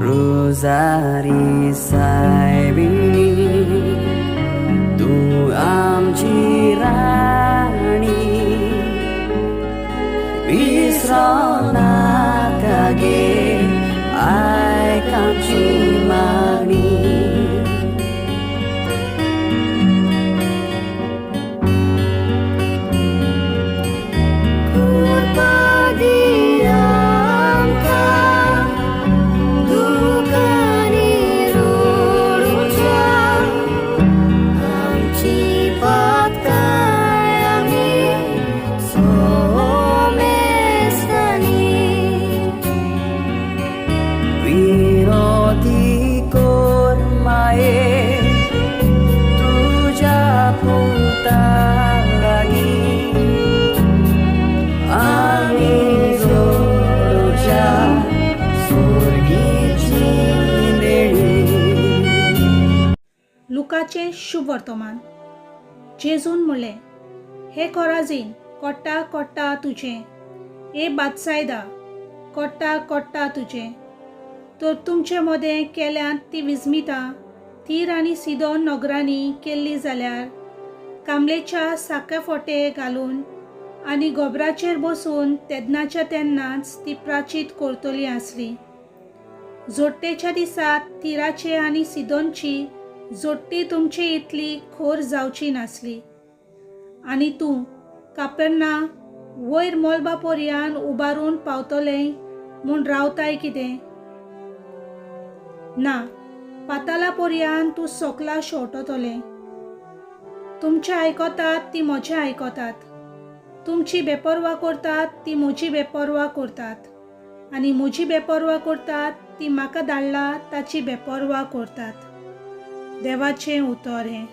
रोजारी सायबिणी तूं आमची राणी, विसरों नाका गे, आयक आमची मागणी. कृपा दी आमकां दुकांनी रडूच्या, आमची पातकां आमी सोमेस्तांनी. विनोती कोर माये तुज्या पुता लागीं, आमी जोडच्या सोर्गीची देणी. लुकाचें शुभ वर्तमान. जेजून म्हणलें, हे कोराझीन, कोट्टा कोट्टा तुजें, हे बातसायदा, कोट्टा कोट्टा तुजें. तर तुमचे मदें केल्यांत ती विस्मितां तीर आनी सिदोन नगरांनी केल्ली जाल्यार कांबलेच्या साक्या फोटे घालून आनी गोबराचेर बसून तेन्नाच्या तेन्नाच ती प्राचीत करतली आसली. जोडटेच्या दिसा तिराचे आनी सिदोनची जोडटी तुमचे इतली खोर जावची नासली. आनी तूं कापेर्ना, वयर मोलबा पोरयान उबारून पावतलें म्हूण रावताय कितें? ना, पाताला पोरयान तूं सोकला शेंवटतलें. तुमचें आयकतात ती म्हजें आयकतात, तुमची बेपर्वा करतात ती म्हजी बेपर्वा करतात, आनी म्हजी बेपर्वा करतात ती म्हाका धाडला ताची बेपर्वा करतात. देवाचें उतर हें.